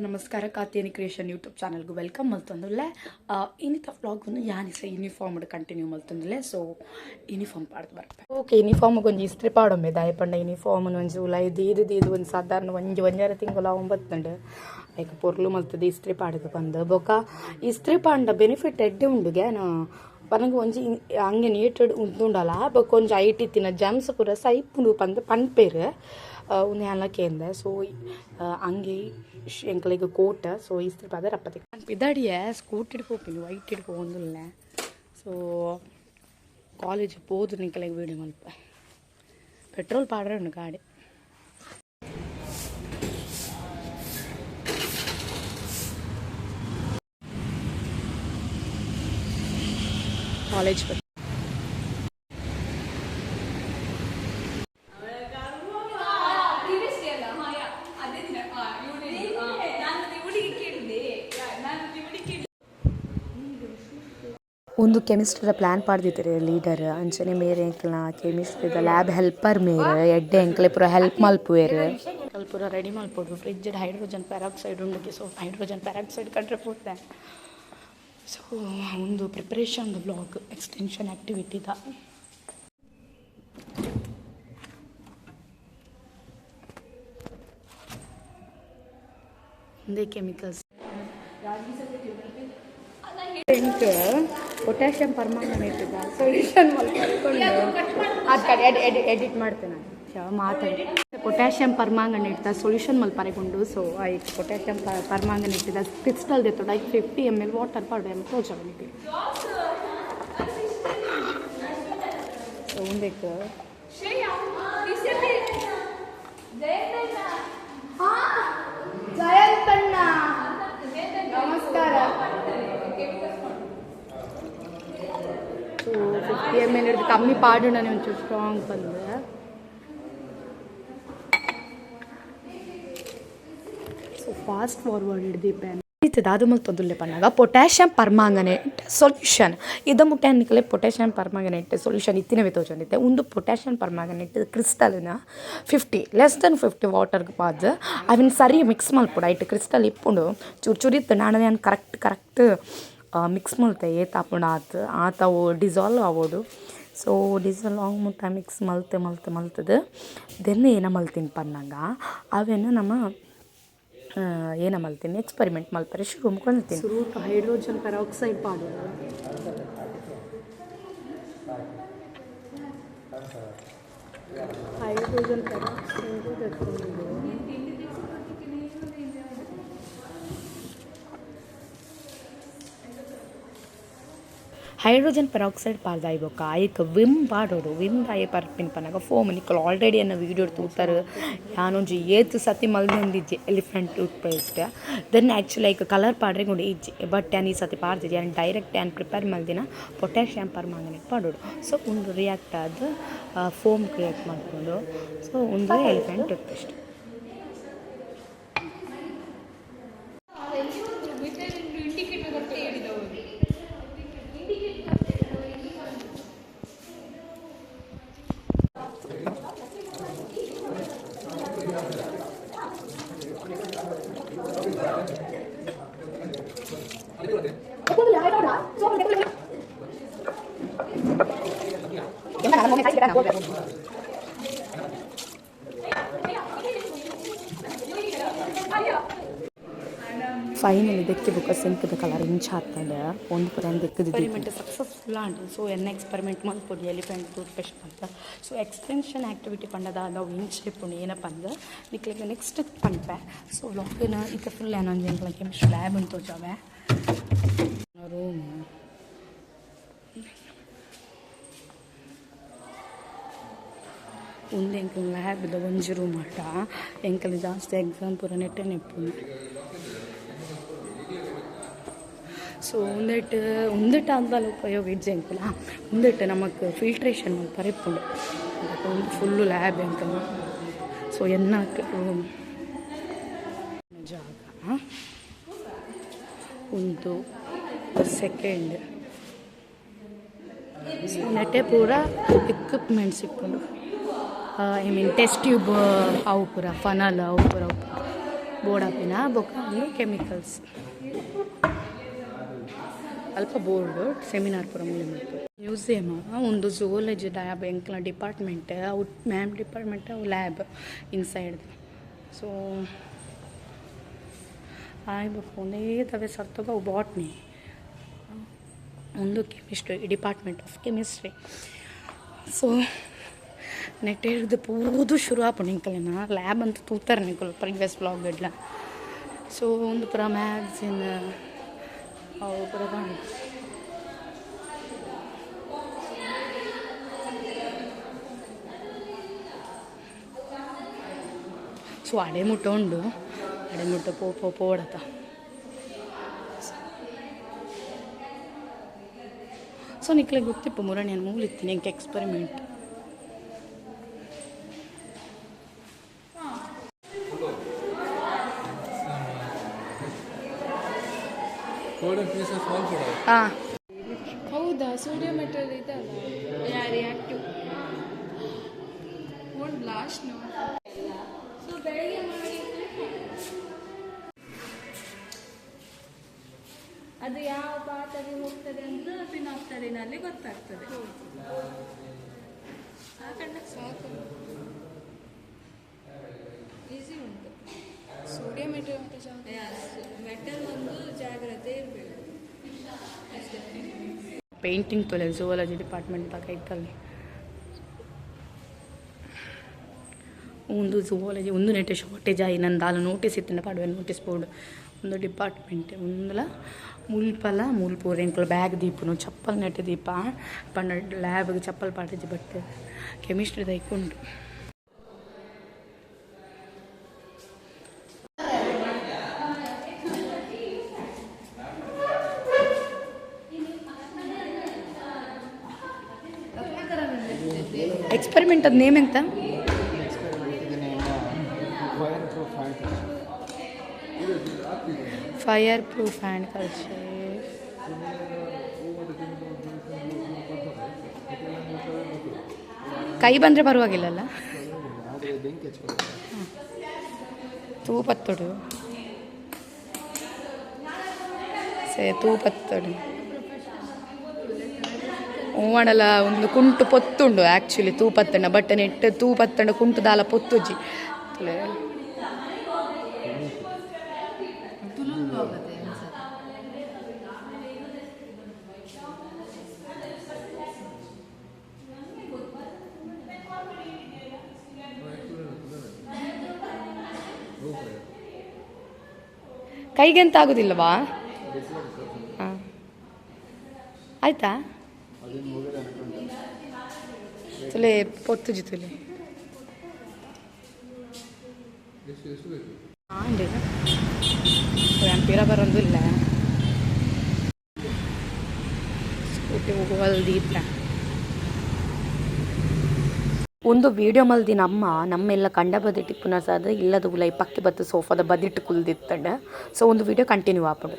ನಮಸ್ಕಾರ Katyayini creation YouTube ಚಾನಲ್ಗೆ welcome ಮಲ್ತೊಂದುಲ್ಲೆ. ಇನ್ನಿತ vlog ಒಂದು ಯಾನಿಸ ಯೂನಿಫಾರ್ಮ್ ಕಂಟಿನ್ಯೂ ಮಲ್ತೊಂದುಲ್ಲೆ. ಸೊ ಯೂನಿಫಾರ್ಮ್ ಪಾಡ್ದು ಬರ್ಪೆ. ಓಕೆ, ಯೂನಿಫಾರ್ಮ್ ಒಂಜಿ ಇಸ್ತ್ರಿ ಪಾಡೊಂಬೆ ದಾಯೆ ಪಂಡ ಯೂನಿಫಾರ್ಮ್ ಒಂಜಿ ಉಲಾಯಿ ದೀದು ದೀದು ಒಂದು ಸಾಧಾರಣ ಒಂಜಿ ಒಂಜರ ತಿಂಗಳ ಒಂಬತ್ತುಂಡು ಐಕ್ ಪೊರ್ಲು ಮಲ್ತದೆ ಇಸ್ತ್ರಿ ಪಾಡದು ಬಂದು ಬೊಕ ಇಸ್ತ್ರಿ ಪಾಂಡ ಬೆನಿಫಿಟ್ ಎಡ್ಡೆ ಉಂಡು ಗ್ಯಾನ ಪನಗ ಒಂಜಿ ಹಂಗೆ ನೀಟೆಡ್ ಉಂದುಂಡಲ ಬೊಕ ಒಂಜಿ ಐಟ್ ಇತ್ತಿನ ಜಮ್ಸ್ ಪೂರ ಸೈಪುಂಡು ಪಂದ್ ಪನ್ಪೇರು ಉಂದು ಯಾನ್ಲ ಕೇಂದೆ. ಸೊ ಅಂಗಿ ಎಂಕ್ಲೆಗ್ ಕೋಟ ಸೊ ಇಸ್ತ್ರಿ ಪಾದ ರಪ್ಪತಿ ಪಿದಾಡಿಯೆ ಸ್ಕೂಟಿಡ್ ಪೋಪಿನಿ ವೈಟ್ ಇಡ್ ಪೋವೊಂದುಲ್ಲೆ. ಸೊ ಕಾಲೇಜ್ ಪೋದು ನಿಕಲೆಗ್ ವೀಡಿಯೋ ಮಲ್ಪ ಪೆಟ್ರೋಲ್ ಪಾಡ್ರೆ ಉಂಡು ಗಾಡಿ. ಕಾಲೇಜ್ ಒಂದು ಕೆಮಿಸ್ಟ್ರಿದ ಪ್ಲ್ಯಾನ್ ಪಾಡ್ದಿತ್ತೆರ್ ಲೀಡರ್ ಅಂಚನೆ ಮೇರ್ ಎಂಕ್ಲ್ನ ಕೆಮಿಸ್ಟ್ರಿದ ಲ್ಯಾಬ್ ಹೆಲ್ಪರ್ ಮೇರ್ ಎಡ್ಡೆ ಎಂಕ್ಲೆ ಪೂರ ಹೆಲ್ಪ್ ಮಲ್ಪುವೆರ್. ಪೂರ ರೆಡಿ ಮಲ್ಪೊಡು ಫ್ರಿಡ್ಜ್ ಹೈಡ್ರೋಜನ್ ಪೆರಾಕ್ಸೈಡ್ ಉಂಡುಗೆ. ಸೊ ಹೈಡ್ರೋಜನ್ ಪೆರಾಕ್ಸೈಡ್ ಕಂಡ್ರೆ ಪೂರ್ತೆ. ಸೊ ಒಂದು ಪ್ರಿಪ್ರೇಷನ್ ವ್ಲಾಗ್ ಎಕ್ಸ್ಟೆನ್ಷನ್ ಆ್ಯಕ್ಟಿವಿಟಿದ ಒಂದೇ ಕೆಮಿಕಲ್ಸ್ ಪೊಟ್ಯಾಷಿಯಂ ಪರ್ಮಾಂಗನೇಟ್ ಸೊಲ್ಯೂಷನ್ ಅದು ಕಡೆ ಎಡಿಟ್ ಮಾಡ್ತೇನೆ ನಾನು ಮಾತಾಡಿ. ಪೊಟ್ಯಾಷಿಯಂ ಪರ್ಮಾಂಗನೇಟ್ ಸೊಲ್ಯೂಷನ್ ಮಲ್ಪರೆಗುಂಡು. ಸೊ ಐಕ್ ಪೊಟ್ಯಾಷಿಯಂ ಪರ್ಮಾಂಗನೇಟ್ ಕ್ರಿಸ್ಟಲ್ ದೆತ್ತೊಡು ಐಕ್ 50 ml water ಪಾಡು ಎಮ್ ತೋಜವನಿಗೆ. ಸೊ ಉಂದೆಕ್ ಜಯಂತಣ್ಣ ನಮಸ್ಕಾರ. ಸೊ 50 ml ಹಿಡಿದು ಕಮ್ಮಿ ಪಾಡು ನಾನು ಒಂಚೂರು ಸ್ಟ್ರಾಂಗ್ ಬಂದೆ. ಸೊ ಫಾಸ್ಟ್ ಫಾರ್ವರ್ಡ್ ಹಿಡ್ದಿಪ್ಪೆ ದಾದು ಮಲ್ತೊಂದುಲ್ಲೆ ಪನ್ನಗ ಪೊಟ್ಯಾಷಿಯಂ ಪರ್ಮಾಂಗನೇಟ್ ಸೊಲ್ಯೂಷನ್ ಇದ ಮುಟ್ಟ ನಿಕಲೆ ಪೊಟ್ಯಾಷಿಯಂ ಪರ್ಮಾಂಗನೇಟ್ ಸೊಲ್ಯೂಷನ್ ಇತ್ತಿನವೇ ತೋಜೊಂದಿತ್ತೆ. ಉಂದು ಪೊಟ್ಯಾಷಿಯಂ ಪರ್ಮಾಂಗನೇಟ್ ಕ್ರಿಸ್ಟಲ್ನ 50 ಲೆಸ್ ದೆನ್ 50 ವಾಟರ್ಗೆ ಪಾದ್ ಅವಿನ ಸರಿ ಮಿಕ್ಸ್ ಮಲ್ಪೊಡು. ಐಟ್ ಕ್ರಿಸ್ಟಲ್ ಇಪ್ಪುಂಡು ಚೂರು ಚೂರು ಇತ್ತು. ನಾನು ಯಾನ್ ಕರೆಕ್ಟ್ ಕರೆಕ್ಟ್ ಮಿಕ್ಸ್ ಮಲ್ತೆ ಏತ್ ಆಪುಂಡು ಆತ್ ಆತ ಅವು ಡಿಸಾಲ್ವ್ ಆವೊಡು. ಸೊ ಡಿಸಾಲ್ವ್ ಆವು ಮುಟ್ಟ ಮಿಕ್ಸ್ ಮಲ್ತೆ ಮಲ್ತೆ ಮಲ್ತದು ದೆನ್ ಏನ ಮಲ್ತಿನಿ ಪನ್ನಗ ಅವೆನ್ ನಮ ಏನ ಮಲ್ತೀನಿ ಎಕ್ಸ್ಪೆರಿಮೆಂಟ್ ಮಲ್ಪರೆ ಶುರು ಮಲ್ತೀನಿ. ಸುರೂಟ್ ಹೈಡ್ರೋಜನ್ ಪೆರಾಕ್ಸೈಡ್ ಪಾಡೋದು. ಹೈಡ್ರೋಜನ್ ಪೆರಾಕ್ಸೈಡ್ ದೆತ್ತೊಂದು ಹೈಡ್ರೋಜನ್ ಪೆರಾಕ್ಸೈಡ್ ಪಾಡ್ದಾಯಿ ಬೊಕ್ಕ ಐಕ್ ವಿಮ್ ಪಾಡೋಡು. ವಿಮ್ ದಾಯೆ ಪರ್ಪಿನ ಪನ್ನಗ ಫೋಮ್ ನಿಕುಲು ಆಲ್ರೆಡಿ ಎನ್ನ ವೀಡಿಯೋ ತೂತರ್ ಯಾನೊಂಜಿ ಏತ್ ಸತಿ ಮಲ್ದೊಂದಿಜ್ಜಿ elephant tooth paste. Then actually ಐಕ್ ಕಲರ್ ಪಾಡ್ರೆ ಉಂಡು ಇಜ್ಜಿ ಬಟ್ ಯಾನ್ ಈ ಸತಿ ಪಾಡ್ದಿಜ್ಜಿ. ಯಾನ್ ಡೈರೆಕ್ಟ್ ಯಾನ್ ಪ್ರಿಪೇರ್ ಮಲ್ದಿನ ಪೊಟ್ಯಾಷಿಯಂ ಪರ್ಮಾಂಗನೇಟ್ ಪಾಡೋಡು. ಸೊ ಉಂದು ರಿಯಾಕ್ಟ್ ಆದ್ ಫೋಮ್ ಕ್ರಿಯೇಟ್ ಮಲ್ಪುಂಡು. ಸೊ ಉಂದು ಎಲಿಫೆಂಟ್ ಟೂತ್ ಪೇಸ್ಟ್. ಫೈನಲಿ ದೆಕ್ಕಿ ಬೊಕ್ಕ ಸಿಂಕ್ದ ಕಲರ್ ಇಂಚ ಆತ್ಂಡ್ ಒಂದು ಪೂರ ದೆಕ್ಕದು ಎಕ್ಸ್ಪೆರಿಮೆಂಟ್ ಸಕ್ಸಸ್ಫುಲ್ ಆಂಡ್. ಸೊ ಎನ್ನ ಎಕ್ಸ್ಪೆರಿಮೆಂಟ್ ಮಲ್ಪೊಲಿ ಎಲಿಫೆಂಟ್ ಟೂತ್ ಪೇಸ್ಟ್ ಅಂತ. ಸೊ ಎಕ್ಸ್ಟೆನ್ಷನ್ ಆ್ಯಕ್ಟಿವಿಟಿ ಪಂಡದ ಅವು ಇಂಚ ಇಪ್ಪುಂಡು ಏನಪ್ಪ ಅಂದ್ ನಿಕ್ಲೆಗ್ ನೆಕ್ಸ್ಟ್ ಪನ್ಪೆ. ಸೊ ವ್ಲಾಗಿನ ಇತ್ತೆ ಫುಲ್ ಏನೊಂಜಿ ಎಂಕ್ಲ ಕೆಮಿಸ್ಟ್ರಿ ಲ್ಯಾಬ್ ಉಂಟು ತೋಜಾವೆ ರೂಮ್. ಉಂದು ಎಂಕ್ಲ ಲ್ಯಾಬ್ದ ಒಂಜಿ ರೂಮ್ ಆಟ. ಎಂಕಲ್ ಜಾಸ್ತಿ ಎಕ್ಸಾಮ್ ಪೂರ ನೆಟ್ಟನೆ ಇಪ್ಪುನು. ಸೊ ಉಂದೆಟ್ ಉಂದೆಟ್ ಅಂದಲ ಉಪಯೋಗ ಇಜ್ಜಿ ಎಂಕುಲ ಉಂದೆಟ್ ನಮಕ್ ಫಿಲ್ಟ್ರೇಷನ್ ಮಲ್ಪರೆ ಇಪ್ಪುಂಡು. ಉಂದು ಫುಲ್ಲು ಲ್ಯಾಬ್ ಎಂಕಲ್ನ. ಸೊ ಎನ್ನಾಕ್ ರೂಮ್ ಜಾಗ ಉಂದು ಸೆಕೆಂಡ್. ಸೊ ನೆಟೆ ಪೂರ ಎಕ್ವಿಪ್ಮೆಂಟ್ಸ್ ಇಪ್ಪುಂಡು. I mean test tube ಅವು ಪೂರ ಫನಲ್ ಅವು ಪೂರ ಉಪ್ಪುಂಡು. ಬೋಡಾಪಿನ ಬೊಕ್ಕ ಉಂದು ಕೆಮಿಕಲ್ಸ್ ಅಲ್ಪ ಬೋರ್ಡ್ ಸೆಮಿನಾರ್ ಪೂರ ಮೂಲೆ ಮಲ್ಪು ಮ್ಯೂಸಿಯಮ್. ಉಂದು ಝೂಲಜಿ ಲ್ಯಾಬ್. ಎಂಕ್ಲ ಡಿಪಾರ್ಟ್ಮೆಂಟ್ ಅವು, ಮ್ಯಾಮ್ ಡಿಪಾರ್ಟ್ಮೆಂಟ್ ಅವು lab inside. So ಆಯ್ ಬೊಕ್ಕ ಒಂದೇ ತವೆ ಸರ್ತಗ ಅವು ಬಾಟ್ನಿ, ಉಂದು chemistry department of chemistry. So ನೆಟ್ಟೆರ್ದು ಪೂದು ಶುರು ಆಪುಂಡು ಎಂಕಲೆನ ಲ್ಯಾಬ್ ಅಂತ ತೂತಾರೆ ನಿಕುಲು ಪ್ರೀವಿಯಸ್ ವ್ಲಾಗ್ ಎಡ್ಲ. ಸೊ ಉಂದು ಪೂರ ಮ್ಯಾಗ್ಝಿನ್ ಅವು ಪೂರ ದಾನೆ. ಸೊ ಅಡೆ ಮುಟ್ಟ ಉಂಡು, ಅಡೆ ಮುಟ್ಟ ಪೋ ಪೋ ಪೋಡತ. ಸೊ ನಿಕ್ಲೆಗ್ ಗೊತ್ತಿಪ್ಪು ಮುರಣಿ ಮೂಲಿತ್ತೀನಿ ಎಂಕ್ ಎಕ್ಸ್ಪೆರಿಮೆಂಟ್. Golden pieces ಮಲ್ಪಡ. ಹಾಂ. ಹೌದಾ? ಸೋಡಿಯಂ ಮೆಟಲ್ ಇದಲ್ಲ, yeah, reactive, won't blast, no. So ಬೆಳಗ್ಗೆ ಮಾಡಿ ಅದು ಯಾವ ಪಾತಲ್ಲಿ ಹೋಗ್ತದೆ ಅಂತ ಫಿನಾಫ್ತಲಿನಲ್ಲಿ ಗೊತ್ತಾಗ್ತದೆ. ಸಾಕಣ್ಣ. ಸಾಕು, ಈಸಿ ಉಂಟು. ಸೋಡಿಯಂ ಮೆಟಲ್ ಮತ್ತು ಜಾಗ್ರತೆ. ಮೆಟಲ್ ಒಂದು ಜಾಗ್ರತೆ ಇರಬೇಕು ಅಷ್ಟೇ. ಪೇಂಟಿಂಗ್ ತೊಲೆ ಝೂವಾಲಜಿ ಡಿಪಾರ್ಟ್ಮೆಂಟ್ ಕೈತಲ್ಲಿ. ಒಂದು ಝೂವಾಲಜಿ ಒಂದು ನೆಟ್ ಶಾರ್ಟೇಜ್ ಆಯಿ ನಂದು ದಾಲ ನೋಟಿಸ್ ಇತ್ತಿನ ಪಾಡುವೆ ನೋಟಿಸ್ ಬೋರ್ಡ್. ಒಂದು ಡಿಪಾರ್ಟ್ಮೆಂಟ್ ಒಂದುಲ ಮುಲ್ಪಲ ಮುಲ್ಪ ಎಂಕುಲು ಬ್ಯಾಗ್ ದೀಪುನು, ಚಪ್ಪಲ್ ನೆಟ್ ದೀಪ ಪಂಡ ಲ್ಯಾಬ್ಗೆ ಚಪ್ಪಲ್ ಪಾಡಿಜಿ. ಬಟ್ ಕೆಮಿಸ್ಟ್ರಿ ದೈಕುಂಡು. ಎಕ್ಸ್ಪೆರಿಮೆಂಟ್ ಅದು ನೇಮ್ ಎಂತ? Experiment name fire proof hand. Fire proof hand culture. ಕೈ ಬಂದರೆ ಪರವಾಗಿಲ್ಲಲ್ಲ? ಆದರೆ ಬೆಂಕಿ ಹಚ್ಕೊಳ್ತಾರೆ. ತೂ ಪತ್ತೊಡು ಸೇ ತೂ ಪತ್ತೊಡು ಹೂವಣಲ ಒಂದು ಕುಂಟು ಪೊತ್ತುಂಡು. ಆ್ಯಕ್ಚುಲಿ ತೂ ಪತ್ತಂಡ, ಬಟ್ ನೆಟ್ ತೂ ಪತ್ತಂಡ ಕುಂಟು ದಾಲ ಪೊತ್ತುಜಿ ತುಲೆ. ಕೈಗೆಂತ ಆಗುದಿಲ್ಲವಾ? ಹಾಂ, ಆಯ್ತಾ? ಅದೇನು ಹೋಗಲ್ಲ ಅನ್ಕೊಂಡೆ. ತುಲೆ ಪೊತ್ತುಜಿ ತುಲೆ. ಎಷ್ಟು ಎಷ್ಟು ಬೇಕು? ಆಂಡ್ ಪಿರ ಬರೋದಿಲ್ಲ. ಸ್ಕೂಟಿ ಹೋಗುವಲ್ದೀಪ ಒಂದು ವೀಡಿಯೋ ಮಲ್ದಿ ನಮ್ಮ ನಮ್ಮೆಲ್ಲ ಕಂಡ ಬದಿಟ್ಟು ಪುನಃ ಸಾದ ಇಲ್ಲದ ಉಲೈ ಪಕ್ಕಿ ಬತ್ತು ಸೋಫಾದ ಬದಿಟ್ಟು ಕುಲ್ದಿತ್ತಂಡ. ಸೊ ಒಂದು ವೀಡಿಯೋ ಕಂಟಿನ್ಯೂ ಆಪುಂಡು.